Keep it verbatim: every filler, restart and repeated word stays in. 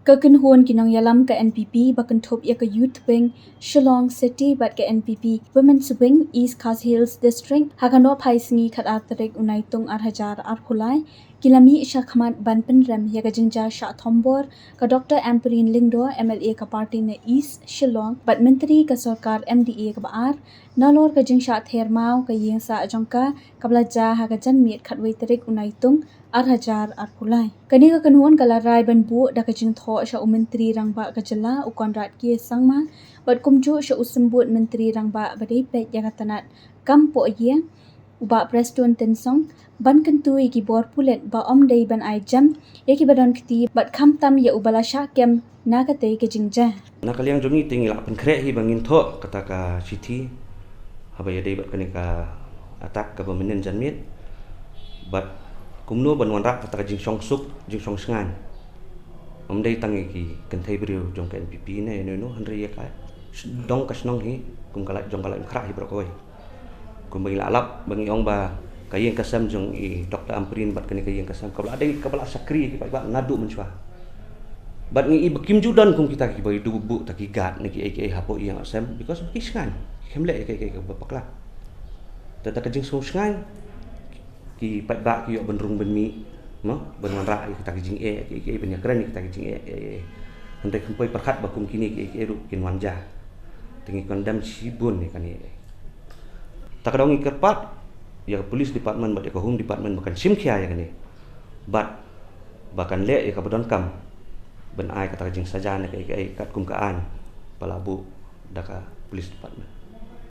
Ka kynhun ki nongïalam ka N P P ba kynthup ïa ka Youth Wing Shillong City bad ka N P P Women's Wing East Khasi Hills District, ha ka nohphai sngi khatar tarik u Naitung ar hajar arphew lai, ki la mih shakhmat ban pynrem ïa ka jingjia shah thombor ka Doctor Ampareen Lyngdoh, M L A ka party na East Shillong bad Myntri ka sorkar M D A kaba ar, nalor ka jingshah ther maw ka ïing sah jong ka, kaba la jia ha ka janmiet khatwei tarik u Naitung ar hajar arphew lai. Kane ka kynhun ka la rai ban buh da ka jingthoh sha u Myntri Rangbah ka jylla u Conrad K Sangma bad kumjuh sha u Symbud Myntri Rangbah ba dei peit ïa ka tnat kam pohïing, u Bah Prestone Tynsong, ban kyntu ïa ki bor pulit ba ym dei ban ai jem ïa kiba don kti bad khamtam ïa uba la shah kem na katei ka jingjia. Na ka liang jong ngi te ngi la pynkhreh hi ba ngin thoh kata ka shithi haba ïadei bad kane ka attack kaba mynnin janmiet. Bad kumno ban wanrah kata ka jingshong suk, jingshong shngaiñ. Ym dei tang ïa ki kynthei briew jong ka N P P ne ïa no ïa no, hynrei ïa ka dong ka shnong hi, kum ka lait jong ka Laitumkhrah hi baroh kawei. Kumba ngi la lap, ba ngi ong ba ka ïing ka sem jong i Doctor Ampareen bad kane ka ïing ka sem kaba la dei, kaba la shakri ïa ki paidbah naduh mynshuwa. Bad ngi i ba kim ju don kum kita kiba ju buh ta ki guard ne kiei kiei hapoh ïing sem, because ba ki shngaiñ, kim leh ïa kiei kiei kaba bakla. Te da ka jingshong shngaiñ, ki paidbah ki ïoh ban rung ban mih, mo, ban wanrah ïa kita ki jingeh, kiei kiei, ban ïakren ïa kita ki jingeh, eh, eh. Hynrei khlem poi pyrkhat ba kum kine kiei kiei ruh kin wan jia. Te ngi condemn shibun ïa kane. Ta ka daw ngi kyrpad ïa ka Police Department bad ïa ka Home Department ba kan shim khia ïa kane. Bad ba kan leh ïa kaba donkam ban ai kata ka jingsaja ne kaei kaei katkum ka aiñ ba la buh da ka Police Department.